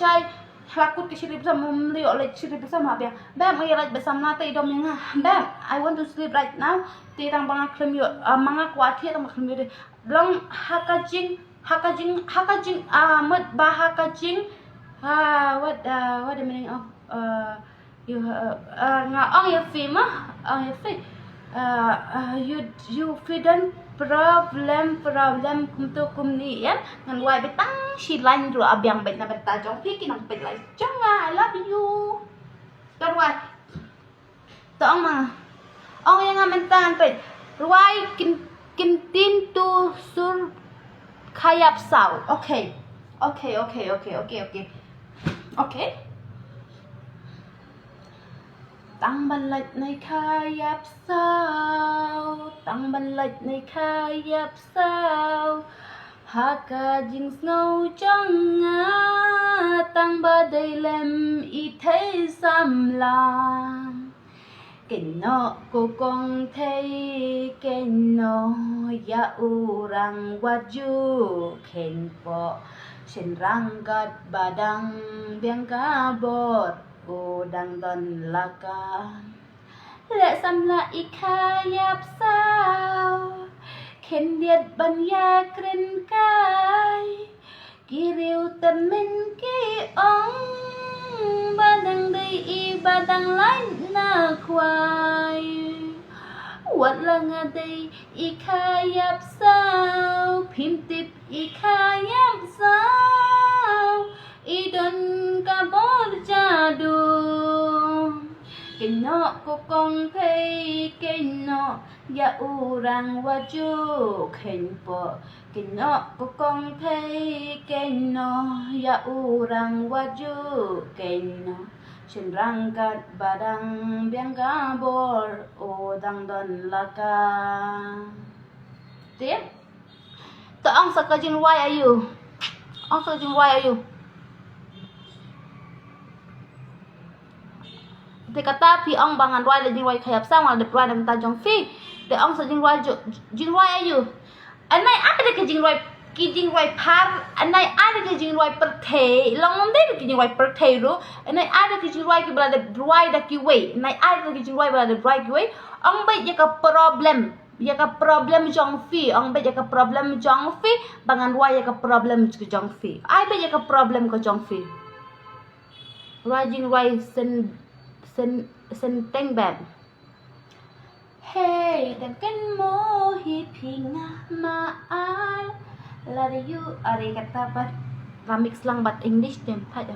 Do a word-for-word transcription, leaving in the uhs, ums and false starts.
Shai, hala kut ki shiri pisa mum li o lek shiri pisa ma biang. Bam, ngi lek besam na te idom yang ha. Bam, I want to sleep right now. Te tang banga klem yo, ah, manga kwa te tang banga klem yo de. Long hakajing, hakajing, hakajing, ah, mut ba hakajing. Ah, what, uh, what the meaning of, uh, you, uh, uh, nga ong ya fi ma, ong ya fi. Uh, uh, you, you fi dan problem, problem kumto kumni yan. Ngan wai betang shi lain ru abiang bet na beta jong fi ki nang bet lai. Jong nga, I love you. Kan wai. To ong ma. Ong ya nga mentang peit. Rwai kin, kin tin tu sur khayap sau. Okay. Okay, okay, okay, okay, okay. Okay. Tang ban lait nei khayap sau. Tang ban lait nei khayap sau. Ha ka jingsngew jong nga. Tang ba dei lem i thei samla. Kynnoh ko kong thei kynnoh ya u rang wat ju khein po. Shin rang kat ba dang biang ka bor u dang don la ka. Leh samla i khayap sau. Khyndit ban ïa kren kai. Ki riew tymmen ki ong ba dang dei i ba dang lait na khwai. Wat la nga dei i khayap sau, phim tip i khayap sau. I don ka bor jadu. Kynnoh ko kong thei kynnoh ya u rang wat ju khein po. Kynnoh ko kong thei kynnoh ya u rang wat ju kynnoh. Shin rang kat ba dang biang ka bor u dang don la ka. Tip? To ong sa ka jingrwai aïu. Ong sa ka jingrwai aïu. Te kata phi ong ba ngan rwai da jingrwai khayap sau, ngan da rwai da mynta jong phi. Te ong sa jingrwai ju, jingrwai aïu. Anai ai da ki jingrwai, ki jingrwai phar, anai ai da ki jingrwai pyrthei, long long dei da ki jingrwai pyrthei ruh. Anai ai da ki jingrwai ki ba la da rwai da kiwei. Anai ai da ki jingrwai ba la da rwai kiwei. Ong beit ïa ka problem. Ïa ka problem jong phi, ong beit ïa ka problem jong phi, ba ngan rwai ïa ka problem ka jong phi. Ai beit ïa ka problem ka jong phi. Rwai jingrwai sen, sen, senteng bad. Hey, dang kynmaw hi phi nga ma ai. Love you, are kata pat. Nga mix lang bad English tem pat.